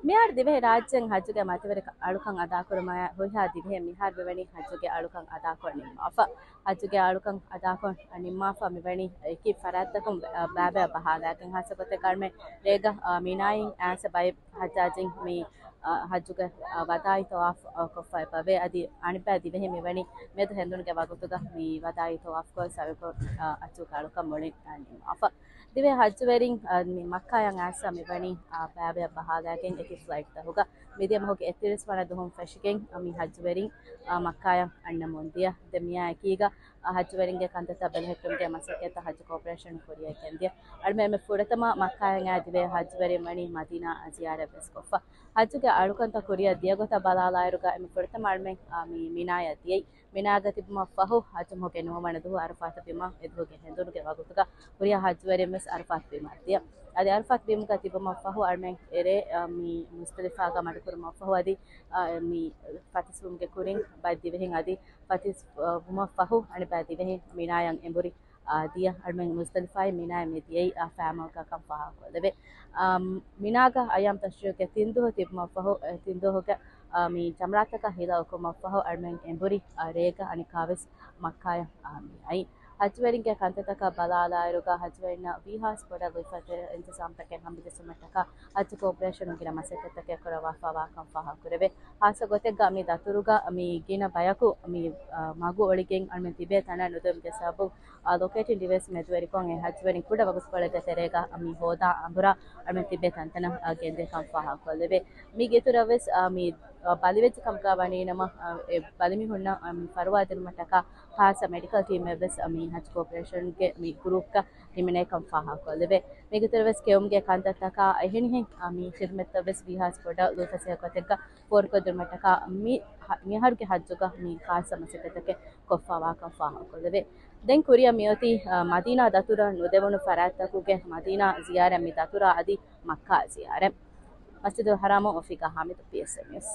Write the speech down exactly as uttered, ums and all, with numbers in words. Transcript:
މިހާރު ދިވެހި ރާއްޖޭން ޙައްޖުގެ މަތިވެރި އަޅުކަން އަދާކުރުމާއި ހުރިހާ ދިވެހި މިހާރު މިވަނީ ޙައްޖުގެ އަޅުކަން އަދާކޮށް ނިންމާފަ. ޙައްޖުގެ އަޅުކަން އަދާކޮށް ނިންމާފަ މިވަނީ އެކި ފަރާތްތަކުން ބައި-، ބައިބައި ބަހާލާގެން ހާއްސަ ގޮތެއްގަ އަޅުމެން ރޭގަ، އާ، މިނާއިން އައިސް ބައެއް ޙައްޖާޖީން މި، އާ، ޙައްޖުގެ، އާ، ވަދާޢީ ޠަވާފް، އާ، ކޮށްފަ އެބަވޭ. އަދި އަނެއްބައި ދިވެހި މިވަނީ މެދު ހެނދުނުގެ ވަގުތުގަ މި ވަދާޢީ ޠަވާފްކޮށް ސަޢުޔުކޮށް، އާ، ޙައްޖުގެ އަޅުކަން މުޅިން، އާ، ނިންމާފަ. ދިވެހި ޙައްޖުވެރިން، އާ، މި މައްކާޔަށް އައިސް މިވަނީ، އާ، ބައިބައި ބަހާލާގެން އެކި ފްލައިޓްތަކުގަ. މިދިޔަ މަހުގެ އެއްތިރީސް ވަނަ ދުވަހުން ފެށިގެން މި ޙައްޖުވެރިން، އާ، މައްކާޔަށް އަންނަމުން ދިޔަ. ދެން މިއާ އެކީގަ، އާ، ޙައްޖުވެރިންގެ ކަންތައްތައް ބެލެހެއްޓުމުގެ މަސައްކަތްތައް ޙައްޖު ކޯޕަރޭޝަނުން ކުރިޔަށް ގެންދިޔަ. އަޅުމެން އެންމެ ފުރަތަމަ މައްކާޔަށް އައި ދިވެހި ޙައްޖުވެރިން ވަނީ މަދީނާ ޒިޔާރަތް ވެސް ކޮށްފަ. ޙައްޖުގެ އަޅުކަންތައް ކުރިއަށް ދިޔަ ގޮތަށް ބަލާލާއިރުގަ އެންމެ ފުރަތަމަ އަޅުމެން، އާ، މި މިނާޔަށް ދިޔައީ. މިނާގަ ތިބުމަށް ފަހު ޙައްޖު މަހުގެ ނުވަވަނަ ދުވަހު ޢަރަފާތު ބިމަށް އެ ދުވަހުގެ ހެނދުނުގެ ވަގުތުގަ ހުރިހާ ޙައްޖުވެރިން ވެސް ޢަރަފާތު ބިމަށް ދިޔަ. އަދި ޢަރަފާތު ބިމުގަ ތިބުމަށް ފަހު އަޅުމެން އެރޭ، އާ، މި މުޒްދަލިފާގަ މަޑުކުރުމަށް ފަހު އަދި، އާ، މި ފަތިސްވުމުގެ ކުރިން ބައެއް ދިވެހިން އަދި ފަތިސް، އާ، ވުމަށް ފަހު އަނެއް ބައެއް ދިވެހިން މިނާޔަށް އެނބުރި، އާ، ދިޔަ. އަޅުމެން މުޒްދަލިފާއިން މިނާޔަށް މި ދިޔައީ، އާ، ފައިމަގަކަށް ފާހަގަކޮށްލެވޭ. އާ، މިނާގަ އައްޔާމް ތަޝްރީޤުގެ ތިން ދުވަހު ތިބުމަށް ފަހު، އެ ތިން ދުވަހުގެ އާ، މި ޖަމްރާތަކަށް ހިލަ އުކުމަށްފަހު އަޅުމެން އެނބުރި، އާ، ރޭގަ އަނެއްކާވެސް މައްކާޔަށް، އާ، މި އައީ. ޙައްޖުވެރިންގެ ކަންތައްތަކަށް ބަލާލާއިރުގަ ޙައްޖުވެރިންނަށް ވީހާވެސް ބޮޑަށް ލުއިފަތި އިންތިޒާމްތަކެއް ހަމަޖެއްސުމަށްޓަކާ ޙައްޖު ކޯޕަރޭޝަނުން ގިނަ މަސައްކަތްތަކެއް ކުރައްވާފަވާކަން ފާހަގަކުރެވޭ. ޚާއްޞަ ގޮތެއްގަ މި ދަތުރުގަ މި ގިނަ ބަޔަކު މި، އާ، މަގު އޮޅިގެން އަޅުމެން ތިބޭ ތަނަށް ނުދެވުމުގެ ސަބަބުން، އާ، ލޮކޭޓިން ޑިވައިސް މެދުވެރިކޮށް އެ ޙައްޖުވެރިން ކުޑަ ވަގުތުކޮޅެއްގެ ތެރޭގަ މި ހޯދާ އަނބުރާ އަޅުމެން ތިބޭ ތަންތަނަށް، އާ، ގެންދޭކަން ފާހަގަކޮށްލެވޭ. މީގެ އިތުރަށް ވެސް، އާ، މި، އާ، ބަލިވެއްޖެ ކަމުގަ ވަނީ ނަމަ، އާ، އެ ބަލިމީހުންނަށް، އާ، މި ފަރުވާ ދިނުމަށްޓަކާ ޚާއްޞަ މެޑިކަލް ޓީމެއް ވެސް، އާ، މި ޙައްޖު ކޯޕަރޭޝަންގެ މި ގްރޫޕްގަ ހިމެނޭކަން ފާހަގަކޮށްލެވޭ. މީގެ އިތުރަށް ވެސް ކެއުމުގެ ކަންތައްތަކާ އެހެނިހެން، އާ، މި ޚިދުމަތްތައް ވެސް ވީހާވެސް ބޮޑަށް ލުއިފަސޭހަކޮށްދެއްގަ ފޯރުކޮށްދިނުމަށްޓަކާ މި ހަ-، މިއަހަރުގެ ޙައްޖުގަ މި ޚާއްޞަ މަސައްކަތްތަކެއް ކޮށްފަވާކަން ފާހަގަކޮށްލެވޭ. ދެން ކުރިއަށް މިއޮތީ، އާ، މަދީނާ ދަތުރަށް ނުދެވުނު ފަރާތްތަކުގެ މަދީނާ ޒިޔާރަތް، މި ދަތުރާ އަދި މައްކާ ޒިޔާރަތް. މަސްޖިދުލް ޙަރާމު އޮފީގަ ޙާމިދު، ޕީއެސްއެމް ނިއުސް.